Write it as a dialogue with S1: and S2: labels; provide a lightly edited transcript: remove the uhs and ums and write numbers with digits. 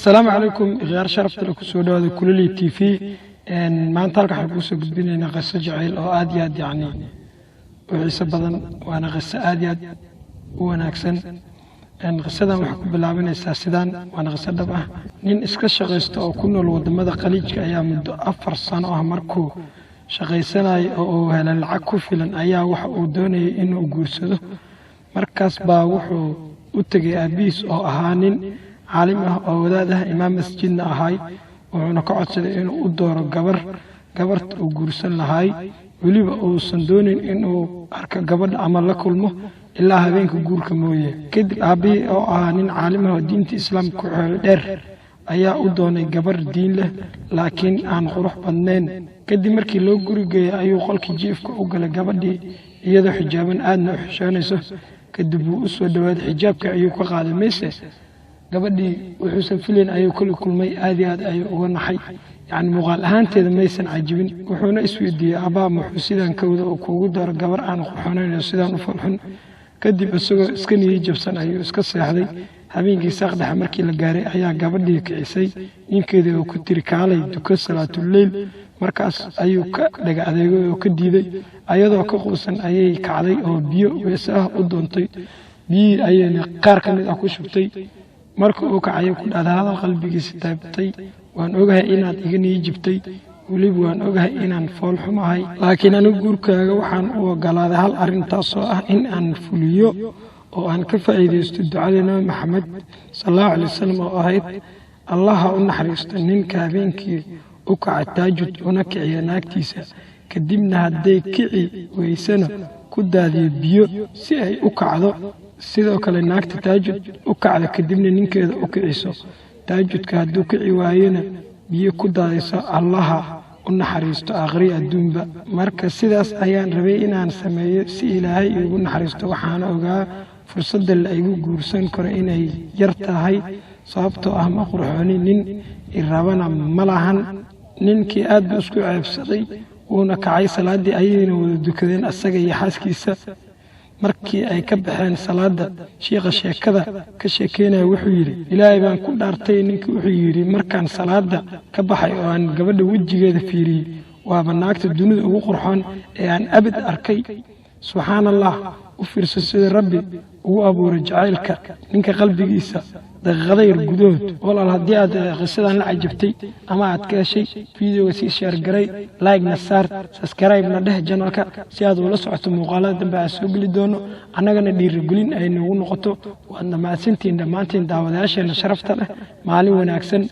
S1: Asalaamu calaykum, ikhyaar sharafta le, kusoo dhawaada Kulali TV. Maanta halka waxaan kuusoo gudbinaynaa qiso jacayl oo aad iyo aad yacni u xiiso badan, waana qiso aad iyo aad u wanaagsan. Qisadan waxay ku bilaabanaysaa sidaan, waana qiso dhab ah. Nin iska shaqaysta oo ku nool wadamada Khaliijka ayaa muddo 4 sano ah markuu shaqaysanayay oo uu helay lacag ku filan ayaa waxa uu doonayay inuu guursado. Markaas baa wuxuu u tegay aabihiis oo ahaa nin caalim ah oo wadaad ah, imaam masjidna ahay, wuxuuna ka codsaday inuu u dooro gabar, gabarta uu guursan lahay. Weliba uusan doonayn inuu arko gabadha ama la kulmo ilaa habeenka guurka mooye. Kadib aabbihii oo ahaa nin caalim ah oo diinta islaamka ku xeel dheer ayaa u doonay gabar diin leh laakiin aan qurux badnayn. Kadib markii loo guri geeyey ayuu qolkii jiifka u galay gabadhii iyadoo xijaaban, aadna u xishoonayso. Kadib wuu u soo dhawaaday, xijaabka ayuu ka qaaday. Mayse gabadhii wuxuusan filayn ayuu kala kulmay. Aad iyo aad ayuu uga naxay, yacni muuqaal ahaanteeda maysan cajibin. Wuxuuna isweydiiyey, "Abbaa, muxuu sidaan ka wada oo kuugu daro gabar aan qurxoonayn oo sidaan u falxun?" Kadib isagoo iska niyey jabsan ayuu iska seexday. Habeenkii saaq dhexe markii la gaaray ayaa gabadhii kicisay ninkeedii oo ku tiri, "Kaalay, duko salaatuleyl." Markaas ayuu ka dhaga adeegay oo ka diiday. Ayadoo ka quusan ayay kacday oo biyo weese ah u doontay. Biyihii ayayna qaar ka mid ah ku shubtay. Marka uu kacayay ku dhahday hadal qalbigiisa taabtay: "Waan ogahay inaad iga niyi jibtay, weliba waan ogahay inaan fool xumahay, laakiin anigu guurkaaga waxaan u ogolaaday hal arrin, taasoo ah in aan fuliyo oo aan ka faa'iidaysto ducada Nabi Maxamed sal Allahu calay wasalam oo ahayd: 'Allaha u naxariisto ninka habeenkii u kaca taajud una kiciya naagtiisa, kadibna hadday kici weysana ku daadiyo biyo si ay u kacdo. Sidoo kale naagta taajud u kacda, kadibna ninkeeda u kiciso taajudka, hadduu kici waayona biyo ku daadayso, Allaha u naxariisto aakhriya adduunba. Marka sidaas ayaan rabay inaan sameeyo si Ilaahay iigu naxariisto. Waxaana ogaa fursadda la igu guursan karo inay yar tahay, sababtoo ah ma qurxooni, nin i rabana ma lahan." Ninkii aad buu isku ceebsaday, wuuna kacay. Salaaddii ayayna wada dukadeen asaga iyo xaaskiisa. Markii ay ka baxeen salaadda, shiikha sheekada ka sheekeynaya wuxuu yidhi, "Ilaahay baan ku dhaartay," ninkii wuxuu yidhi, "markaan salaadda ka baxay oo aan gabadha wejigeeda fiiriyey, waaba naagta dunida ugu qurxoon ee aan abid arkay. Subxaan Allah, u fiirso sida Rabbi ugu abuuray jacaylka ninka qalbigiisa daqiiqada yar gudahood." Walaal, haddii aad qisadan la cajabtay ama aad ka heshay videoga, sii share garay, like-na saar, subscribe-na dheh channelka si aad ula socoto muuqaalada dambe aan soo geli doono, annagana dhiirigelin ay noogu noqoto. Waadna mahadsantihiin dhammaantiin, daawadayaasheena sharafta leh. Maalin wanaagsan.